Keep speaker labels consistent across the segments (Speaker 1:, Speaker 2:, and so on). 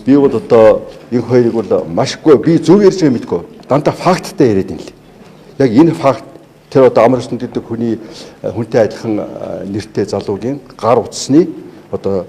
Speaker 1: Би бол одоо энэ хоёрыг бол машгүй би зөв ярьж байгаа мэдгүй. Дандаа факттай яриад юм л. Яг энэ факт тэр одоо Амар Эрдэнэт гэдэг хүний хүнтэй адилхан нэртэй залуугийн гар утасны одоо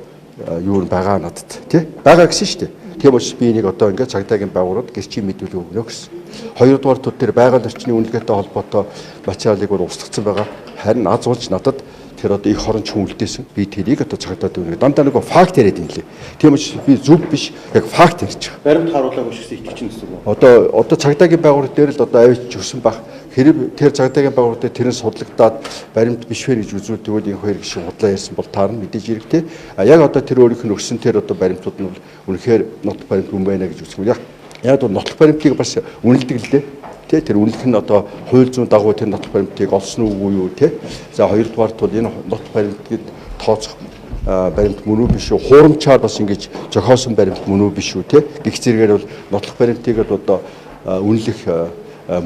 Speaker 1: юу байгаа надад тий байгаа гэсэн шүү дээ. Тийм учраас би энийг одоо ингээд цагдаагийн байгууллагад гэрчийн мэдүүлэг өгнө гэсэн. Хоёрдугаар төр тэр байгаль орчны үнэлгээтэй холбоотой материалыг бол устгацсан байгаа. Харин аз болж надад тэр одоо их хоронч хүн үлдээсэн. Би тэрийг одоо цагдаад өгнө. Дандаа нөгөө факт яриад юм лээ. Тийм учраас би зөв биш яг факт ярьж байгаа.
Speaker 2: Баримт харуулаагүй шигсэн итгэж чинь гэсэн үг.
Speaker 1: Одоо цагдаагийн байгууллага дээр л одоо авчиж өгсөн баг. Хэрэг тэр цагдаагийн байгууллага дээр тэр нь судлагдаад баримт биш вэ гэж үзвэл тэгвэл энэ хоёр гишүүн худлаа ярьсан бол таарна мэдээж хэрэгтэй. А яг одоо тэр өөрийнх нь өгсөн тэр одоо баримтууд нь бол үнэхээр нот баримт юм байна гэж үзэх юм. Яг бол нотлох баримтыг бас үнэлдэг л дээ. Тэ тэр үнэлэх нь одоо хууль зүйн дагуу тэр нотлох баримтыг олсон уугүй юу те. За хоёрдугаар тул энэ нотлох баримтыг тооцох баримт мөн үү биш үү? Хуурамчаар бас ингэж зохиосон баримт мөн үү биш үү те. Гэх зэрэгээр бол нотлох баримтыг бол одоо үнэлэх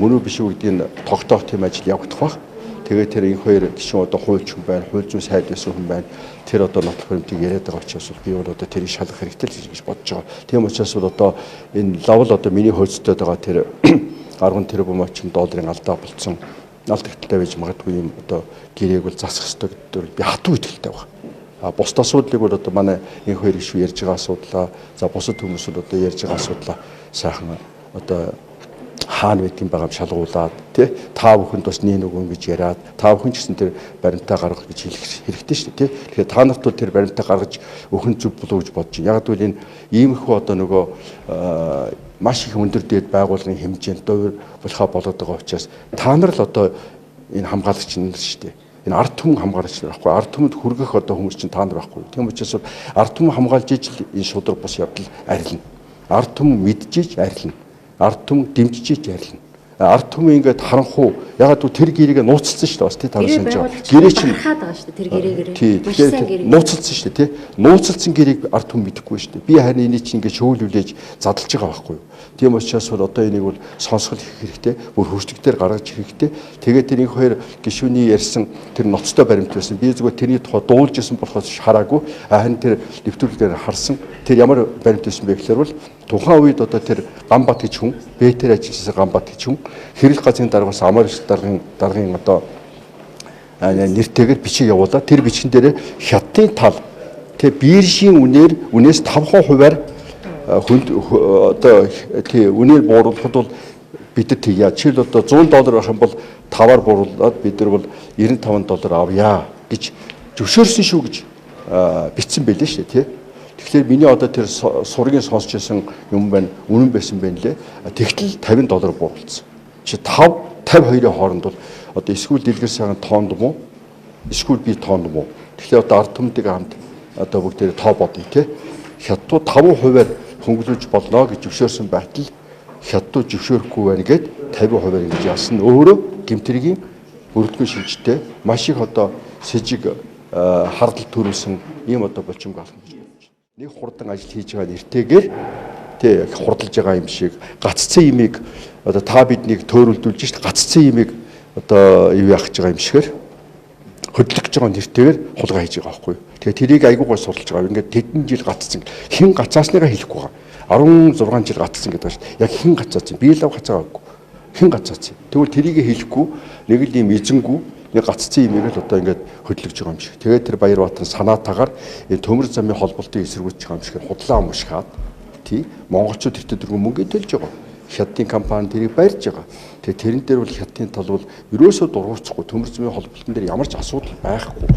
Speaker 1: мөн үү биш үү гэдгийг тогтоох тийм ажил явагдах бах. Тэгээд тэр энэ хоёр гишүүн одоо хуульч хүн байна, хууль зүйн сайд байсан хүн байна. Тэр одоо нотлох баримтыг яриад байгаа учраас би бол одоо тэрийг шалгах хэрэгтэй л гэж бодож байгаа. Тийм учраас бол одоо энэ лавл одоо миний хөөцдөд байгаа тэр 10 тэрбум орчим долларын алдаа болцсон алдагдaltaй байж магадгүй юм одоо гэрээг бол засах ёстой гэдэг би хатуу итгэлтэй байна. А бусд асуудлыг бол одоо манай энэ хоёр гишүүн ярьж байгаа асуудлаа, за бусад хүмүүс бол одоо ярьж байгаа асуудлаа сайхан одоо хаана байдгийг байгаа юм шалгуулад тий та бүхэнд бас нэг нөгөө ингэж яриад та бүхэн ч гэсэн тэр баримтаа гаргах гэж хэлэх хэрэгтэй шүү дээ тий. Тэгэхээр та нарт бол тэр баримтаа гаргаж өгөх нь зөв болов уу гэж бодож байна. Яг гэвэл энэ иймэрхүү одоо нөгөө маш их өндөр дээд байгууллагын хэмжээнд дуур болохоо болоод байгаа учраас та нар л одоо энэ хамгаалагч нар шүү дээ. Энэ ард түмэн хамгаалагч нар байхгүй. Ард түмэнд хүргэх одоо хүмүүс чинь та нар байхгүй. Тийм учраас ард түмэн хамгаалж ижил энэ шудраг бус явдал арилна. Ард түмэн мэдчихэж арилна. Ард түмэн дэмжиж арилна. Ард түмэн ингээд харанхуу ягаад гэвэл тэр гэрээгээ нууцлсан шүү дээ бас тий та нар санаж байгаа.
Speaker 3: Гэрээ чинь хаад байгаа шүү дээ тэр гэрээгээр.
Speaker 1: Маш сайн гэрээ. Нууцлсан шүү дээ тий. Нууцлсан гэрээг ард түмэн мэдэхгүй шүү дээ. Би харин энийг чинь ингээд шөөлүүлээж задалж байгаа байхгүй юу. Тийм учраас бол одоо энийг бол сонсгол хийх хэрэгтэй. Бүр хөрсдөг дээр гаргаж хэрэгтэй. Тэгээд тэр энэ хоёр гишүүний ярьсан тэр ноцтой баримт байсан. Би зүгээр тэрний тухай дуулж исэн болохоос хараагүй. Харин тэр нэвтрүүлэг дээр харсан. Тэр ямар баримт байсан бэ гэхээр бол тухайн үед одоо тэр Ганбат гэж хүн, Бэтэр ажилласан Ганбат гэж хүн хэрэглэх газрын даргаас Амар даргын одоо нэртэйгээр бичиг явуулаад тэр бичгэн дээр хятадын тал тэг биржийн үнээр үнээс 5%-аар хүнд одоо тий үнээр бууруулахад бол бид нар тэгье. Жишээл одоо $100 байх юм бол 5-аар бууруулад бид нар бол $95 авъя гэж зөвшөөрсөн шүү гэж бичсэн байлээ шүү дээ тий. Тэгэхээр миний одоо тэр сургийн сонсч байсан юм байна, үнэн байсан байна лээ. Тэгтэл $50 бууруулсан. Чи 5 52-ийн хооронд бол одоо эсвэл дэлгэр сайхан тоонд мó эсвэл би тоонд мó. Тэгэхээр одоо ард түмтэйгээ хамт одоо бүгдээрээ тоо бодъё тий. Хятадууд 5%-аар хөнгөлөж болно гэж зөвшөөрсөн байтал хятадууд зөвшөөрөхгүй байна гэд 50%-аар ингэж яасан. Өөрөө гэмтэргийн бүрдгэн шинжтэй маш их одоо сэжиг хардал төрүүлсэн ийм одоо булчимг алхам гэж бодож байна. Нэг хурдан ажил хийж байгаа нэртэйгээр тий хурдалж байгаа юм шиг гаццсан имийг одоо та биднийг төөрөлдүүлж шít гаццсан имийг одоо юу яах гэж байгаа юм шигээр хөдлөх гэж байгаа нэртэйгээр хулгай хийж байгаа байхгүй юу. Тэгээ тэрийг айгуу гой судалж байгаа. Ингээд тэдэн жил гацсан. Хэн гацаасныгаа хэлэхгүй байгаа. 16 жил гацсан гэдэг байна шүү дээ. Яг хэн гацаасан? Би л гацаагаагүй. Хэн гацаасан? Тэгвэл тэрийг хэлэхгүй нэг л юм эзэнгүү нэг гацсан юм л одоо ингээд хөдлөж байгаа юм шиг. Тэгээд тэр Баярбаатар санаатаагаар энэ төмөр замын холболтыг эсэргүүцэж байгаа юм шиг худлаа мушгаад тий монголчууд тэртээ дөрвөн мөнгө төлж байгаа. Хятадын компани тэрийг барьж байгаа. Тэгээ тэрэн дээр бол хятадын тал бол ерөөсөө дургуутсахгүй төмөр замын холболтон дээр ямар ч асуудал байхгүй.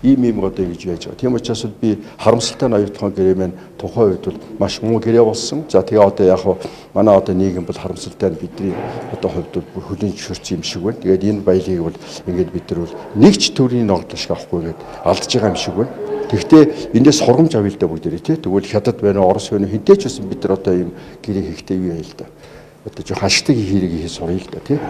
Speaker 1: Ийм одоо ингэж яаж байгаа. Тийм учраас би харамсалтай нь оюутхан гэрээ маань тухайн үед бол маш муу гэрээ болсон. За тэгээ одоо яг хуу манай одоо нийгэм бол харамсалтай нь бидний одоо хувьд бол хүлээн зөвшөөрсөн юм шиг байна. Тэгээд энэ баялгийг бол ингээд бид нар бол нэг ч төрлийн ногдол шиг авахгүй гээд алдж байгаа юм шиг байна. Тэгэхдээ эндээс сургамж авъя л да бүгдээрээ тий. Тэгвэл хятад байна уу, Орос байна уу, хинтээ ч гэсэн бид нар одоо ийм гэрээ хийхдээ юу яа л да. Одоо жоох ашигтай хэрэг хийж суръя л да тий.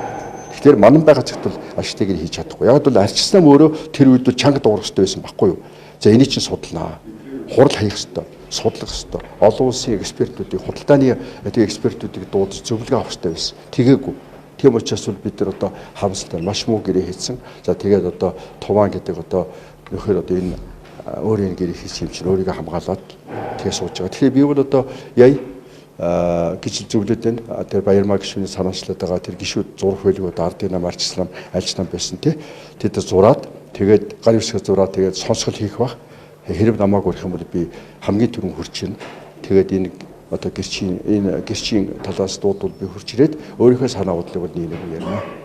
Speaker 1: Тэгэхээр манан байгаа цагт бол ашигтай гэр хийж чадахгүй. Яг бол арчсан өөрөө тэр үед бол чанга дуурах хэрэгтэй байсан байхгүй юу? За энийг чинь судлаа. Хурал хаях хэрэгтэй, судлах хэрэгтэй. Олон улсын экспертүүдийг, худалдааны тэг экспертүүдийг дуудаж зөвлөгөө авах хэрэгтэй байсан. Тэгээгүй. Тийм учраас бол бид нар одоо харамсалтай маш муу гэрээ хийсэн. За тэгээд одоо Туван гэдэг одоо нөхөр одоо энэ Өөр энэ гэрээ хийсэн юм чинь өөрийгөө хамгаалаад тэгээ сууж байгаа. Тэгэхээр би бол одоо яй гэж зөвлөд байна. Тэр Баярмаа гишүүний санаачлаад байгаа тэр гишүүд зурх байлгүй ардын нам, арчс нам, альж нам байсан тий. Тэд зураад, тэгээд гар ёсгоо зураад, тэгээд сонсгол хийх бах. Хэрэг намайг өрөх юм бол би хамгийн түрүүн хурж ирнэ. Тэгээд энэ одоо гэрчийн, энэ гэрчийн талаас дуудвал би хурж ирээд өөрийнхөө санаа бодлыг бол нэг нэг ярина.